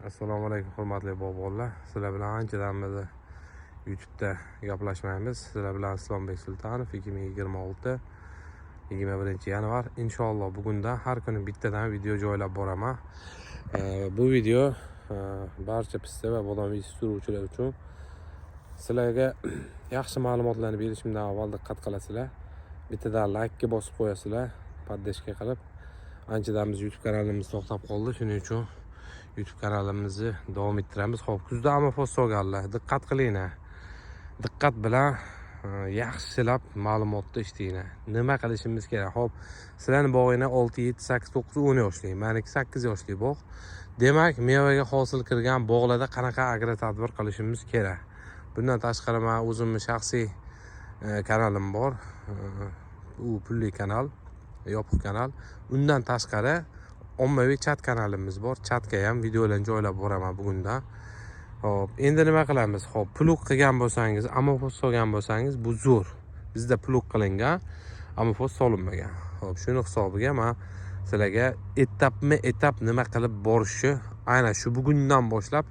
Assalomu alaykum, hurmatli bog'bonlar. Sizlar bilan anchadan beri YouTube'da gaplashmaymiz. Sizlar bilan Islombek Sultanov, 2026 21 yanvar. Inshaalloh, bugundan har kuni bittadan video joylab boraman. Bu video barcha pista va bodom yetishtiruvchilar uchun. Sizlarga yaxshi ma'lumotlarni berishimdan avval diqqat qilasizlar. Bittadan laykka bosib qo'yasizlar, поддержка qilib. Anchadan biz YouTube kanalimiz to'xtab qoldi, shuning uchun YouTube kanalimizni davom ettiramiz. Xo'p, kuzda amofos solganlar, diqqat qilinglar. Diqqat bilan yaxshilab ma'lumotni eshitinglar. Nima qilishimiz kerak? Xo'p, sizlarning bog'inglar 6, 7, 8, 9, 10 yoshli. Meniki 8 yoshli bog'. Demak, mevaga hosil kirgan bog'larda qanaqa agrotadbir qilishimiz kerak? Bundan tashqari men o'zimni shaxsiy kanalim bor. U pulli kanal, yopiq kanal. Undan tashqari ommaviy chat kanalimiz bor. Chatga ham videolarni joylab boraman bugundan. Xo'p, endi nima qilamiz? Xo'p, plug qilgan bo'lsangiz, amofos solgan bo'lsangiz, bu zo'r. Bizda plug qilingan, amofos solinmagan. Xo'p, shuni hisobiga men sizlarga etapma-etap nima qilib borishni aynan shu bugundan boshlab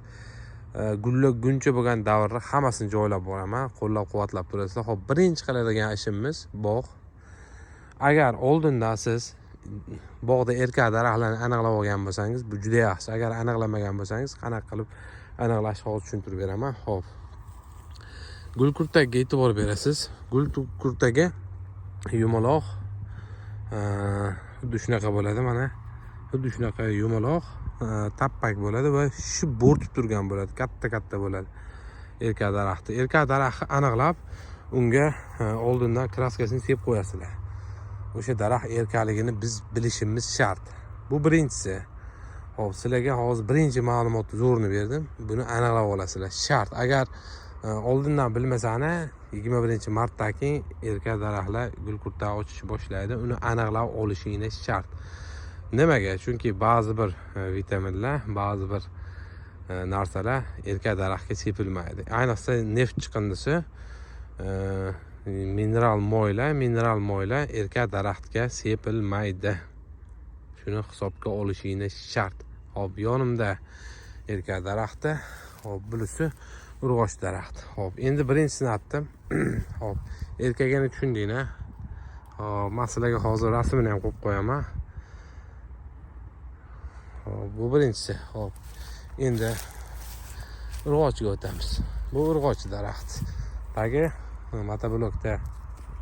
gullaguncha bo'lgan davrni hammasini joylab boraman. Qo'llab-quvvatlab turasizlar. Xo'p, birinchi qiladigan ishimiz bog'. Agar oldindan siz bog'da erkak daraxtlarni aniqlab olgan bo'lsangiz, bu juda yaxshi. Agar aniqlamagan bo'lsangiz, qanaqa qilib aniqlashni hozir tushuntirib beraman. Xo'p. Gul kurtagiga e'tibor berasiz. Gul kurtagi yumaloq, xuddi shunaqa bo'ladi mana. Xuddi shunaqa yumaloq, tappak bo'ladi va shishib bo'rtib turgan bo'ladi, katta-katta bo'ladi erkak daraxti. Erkak daraxtni aniqlab, unga oldindan kraskasini sepib qo'yasizlar. O'sha daraxt erkakligini biz bilishimiz shart. Bu birinchisi. Xo'p, sizlarga hozir birinchi ma'lumotni zo'rini berdim. Buni aniqlab olasizlar. Shart. Agar oldindan bilmasani, 21 martdan keyin erkak daraxtlar gul kurtak ochish boshlaydi. Uni aniqlab olishingiz shart. Nimaga? Chunki ba'zi bir vitaminlar, ba'zi bir narsalar erkak daraxtga sepilmaydi. Ayniqsa neft chiqindisi, mineral moylar erkak daraxtga sepilmaydi. Shuni hisobga olishingiz shart. Xo'p, yonimda erkak daraxti, xo'p, bunisi urg'och daraxt. Xo'p, endi birinchisini aytdim. Xo'p, erkagini tushundinglar. Xo'p, men sizlarga hozir rasmini ham qo'yib qo'yaman. Xo'p, bu birinchisi. Xo'p, endi urg'ochiga o'tamiz. Bu urg'och daraxt. Tagi motoblokda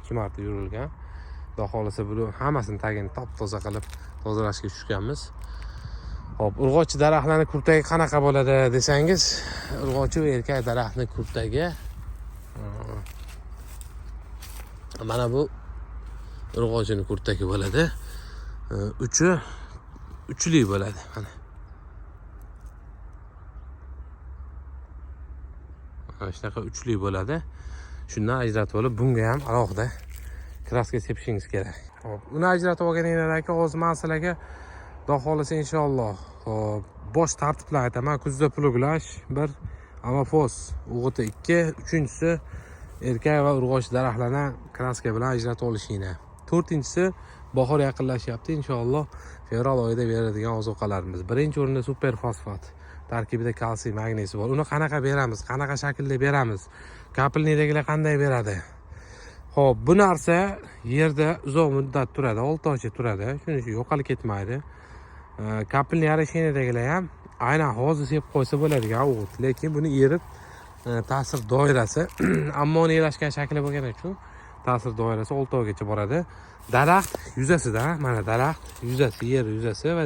2 marta yurilgan. Xudo xohlasa, buni hammasini tagini top-toza qilib tozalashga tushganmiz. Xo'p, urg'ochi daraxtlarning kurtagi qanaqa bo'ladi desangiz, urg'ochi va erkak daraxtning kurtagi mana bu urg'ochini kurtagi bo'ladi. Uchi uchli bo'ladi mana. Mana shunaqa uchli bo'ladi. Shundan ajratib olib, bunga ham alohida kraska sepishingiz kerak. Xo'p, uni ajratib olganingizdan keyin hozir men sizlarga Xudo xohlasa inshaalloh, xo'p, bosh tartiblar aytaman. Kuzda pluglash 1, amofos o'g'iti 2, uchinchisi erkak va urg'och daraxtlarni kraska bilan ajratib olishinglar. To'rtinchisi bahor yaqinlashyapti, inshaalloh fevral oyida beradigan ozuqalarimiz. Birinchi o'rinda super fosfat, tarkibida kalsiy, magniysi bor. Uni qanaqa beramiz, qanaqa shaklda beramiz, капельный dagilar qanday beradi? Xo'p, bu narsa yerda uzoq muddat turadi, 6 oycha turadi. Shuning uchun yo'qolib ketmaydi. Капельный орошение dagilar ham aynan hozir sepib qo'ysa bo'ladigan o'g'it, lekin buni erib ta'sir doirasi ammoniyalashgan shakli bo'lgani uchun ta'sir doirasi 6 oygacha boradi. Daraxt yuzasida, mana daraxt yuzasi, yer yuzasi va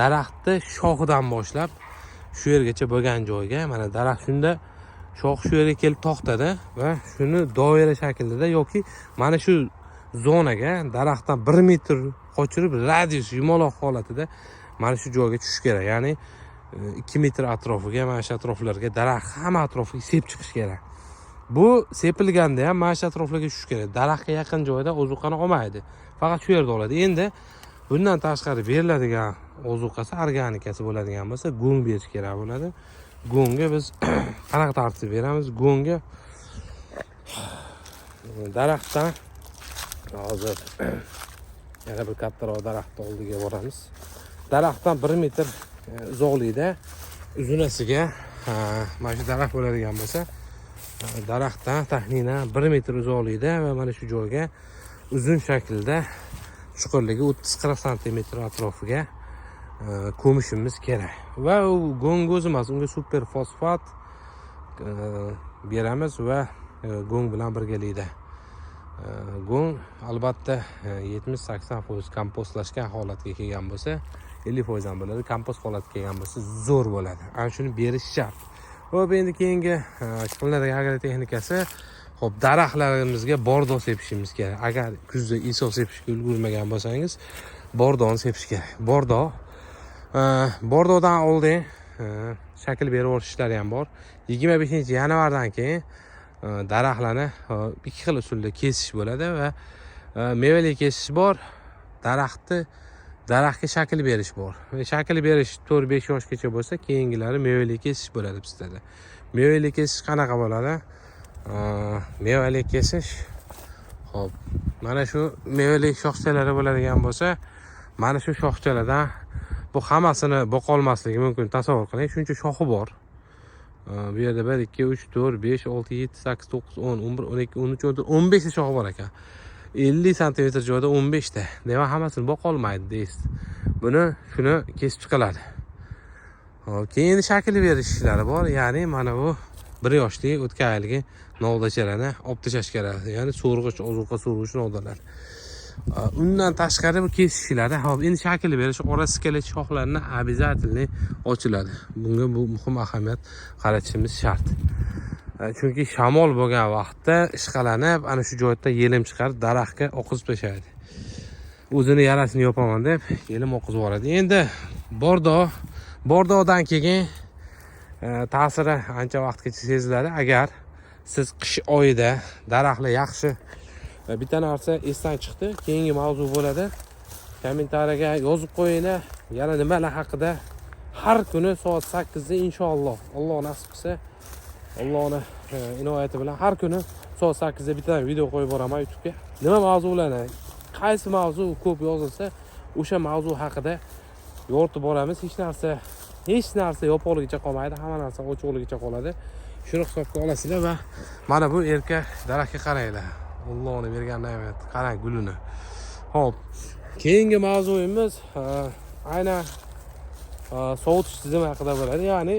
daraxtni shoxidan boshlab shu yergacha bo'lgan joyga, mana daraxt shunda shox shu yerga kelib to'xtadi va shuni doira shaklida yoki mana shu zonaga daraxtdan 1 metr qochirib radius yumaloq holatida mana shu joyga tushish kerak. Ya'ni 2 metr atrofiga, mana shu atroflarga daraxt hamma atrofiga sepib chiqish kerak. Bu sepilganda ham mana shu atroflarga tushish kerak. Daraxtga yaqin joyda ozuqani olmaydi. Faqat shu yerda oladi. Endi bundan tashqari beriladigan ozuqasi organikasi bo'ladigan bo'lsa, go'ng berish kerak bo'ladi. Go'ngga biz qanaqa tartibda beramiz? Go'ngga daraxtdan hozir yana bir kattaroq daraxt oldiga boramiz. Daraxtdan 1 metr uzoqlikda Uzunasiga mana shu daraxt bo'ladigan bo'lsa, daraxtdan taxminan 1 metr uzoqlikda va mana shu joyga uzun shaklda chuqurligi 30-40 santimetr atrofiga ko'mishimiz kerak. Va u go'ng o'zi emas, unga super fosfat beramiz va go'ng bilan birgalikda. Go'ng albatta 70-80% kompostlashgan holatga kelgan bo'lsa, 50% ham bo'ladi, kompost holatga kelgan bo'lsa zo'r bo'ladi. Ana shuni berish shart. Xo'p, endi keyingi qilinadigan agrotexnikasi, xo'p, daraxtlarimizga bordo sepishimiz kerak. Agar kuzda iso sepishga ulgurmagan bo'lsangiz, bordoni sepish kerak. Bordo, bordodan oldin shakl berib yuborish ishlari ham bor. 25 yanvardan keyin daraxtlarni ikki xil usulda kesish bo'ladi va mevali kesish bor, daraxtga shakl berish bor. Shakl berish 4-5 yoshgacha bo'lsa, keyingilari mevali kesish bo'ladi pistada. Mevali kesish qanaqa bo'ladi? Mevali kesish, xo'p, mana shu mevali shoxchalari bo'ladigan bo'lsa, mana shu shoxchalardan bu hammasini boqolmasligi mumkin. Tasavvur qiling, shuncha shoxi bor. Bu yerda 1, 2, 3, 4, 5, 6, 7, 8, 9, 10, 11, 12, 13, 14, 15 ta shoxi bor ekan. 50 santimetr joyda 15 ta. Demak, hammasini boqolmaydi deysiz. Buni shuni kesib chiqiladi. Xo'p, keyin shakl berish ishlari bor. Ya'ni mana bu 1 yoshli o'tgan yilgi novdachalarni olib tashlash kerak. Ya'ni so'rg'ich, ozuqa so'rg'ich novdalar. Undan tashqari bu kesish ishlari, hop, endi shakl berish, ora skelet shoxlarini обязательно ochiladi. Bunga bu muhim ahamiyat qaratishimiz shart. Chunki shamol bo'lgan vaqtda ishqalanib, ana shu joyda yelim chiqarib daraxtga oqizib tashlaydi. O'zini yarasini yopaman deb yelim oqizib yuboradi. Endi bordodan keyin ta'siri ancha vaqtgacha seziladi. Agar siz qish oyida daraxtlar yaxshi va bitta narsa esdan chiqdi, keyingi mavzu bo'ladi. Kommentariyaga yozib qo'yinglar, yana nimalar haqida har kuni soat 8 da inshaalloh, Alloh nasib qilsa, Allohni inoyati bilan har kuni soat 8 da bittadan video qo'yib boraman YouTube'ga. Nima mavzularni, qaysi mavzu ko'p yozilsa, o'sha mavzu haqida yoritib boramiz. Hech narsa yopiqligicha qolmaydi, hamma narsa ochiqligicha qoladi. Shuni hisobga olasizlar va mana bu erkak daraxtga qaranglar. Allohni bergan ne'mat, qarang gulini. Xo'p, keyingi mavzuyimiz aynan sovutish tizimi haqida bo'ladi. Ya'ni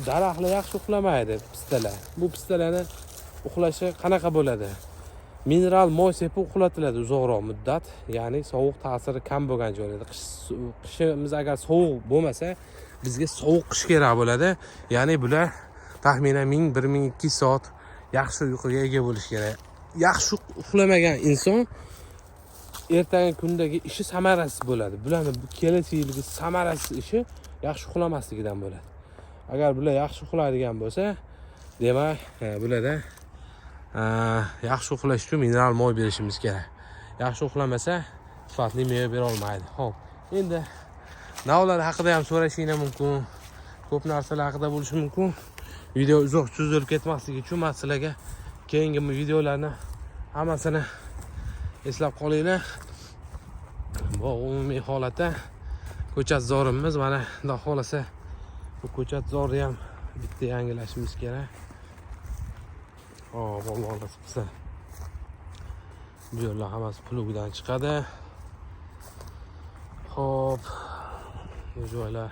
daraxtlar yaxshi uxlamaydi, pistalar. Bu pistalarni uxlashi qanaqa bo'ladi? Mineral moy sepib uxlatiladi uzoqroq muddat, ya'ni sovuq ta'siri kam bo'lgan joylarda. Qishimiz agar sovuq bo'lmasa, bizga sovuq qish kerak bo'ladi. Ya'ni bular taxminan 1000-1200 soat yaxshi uyquga ega bo'lishi kerak. Yaxshi uxlamagan inson ertangi kundagi ishi samarasiz bo'ladi. Bularni bu kelasi yilgi samarasiz ishi yaxshi uxlamasligidan bo'ladi. Agar bular yaxshi uxlaydigan bo'lsa, demak, bularda yaxshi uxlash uchun mineral moy berishimiz kerak. Yaxshi uxlamasa, sifatli meva bera olmaydi. Xo'p, endi navlar haqida ham so'rashinglar mumkin. Ko'p narsalar haqida bo'lishi mumkin. Video uzoq cho'zilib ketmasligi uchun man sizlarga keyingi videolarni hammasini eslab qolinglar. Bu umumiy holatda ko'chatzorimiz mana, xudo xohlasa, bu ko'chatzorni ham bitta yangilashimiz kerak. Xo'p, Alloh nasib qilsa. Bu yerlar hammasi плуг dan chiqadi. Xo'p, bu joylar.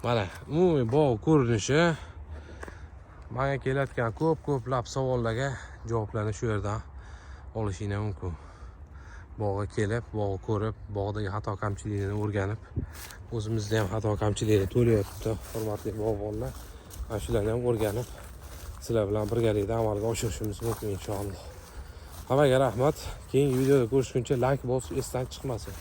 Mana umumiy bog' ko'rinishi. Manga kelayotgan ko'p ko'plab savollarga javoblarni shu yerdan olishinglar mumkin. Bog'ga kelib, bog'ni ko'rib, bog'dagi xato kamchiliklarni o'rganib, o'zimizda ham xato kamchiliklar to'layotibdi, hurmatli bog'bonlar. Mana shularni ham o'rganib, sizlar bilan birgalikda amalga oshirishimiz mumkin inshaalloh. Hammaga rahmat. Keyingi videoda ko'rishguncha layk bosish esdan chiqmasin.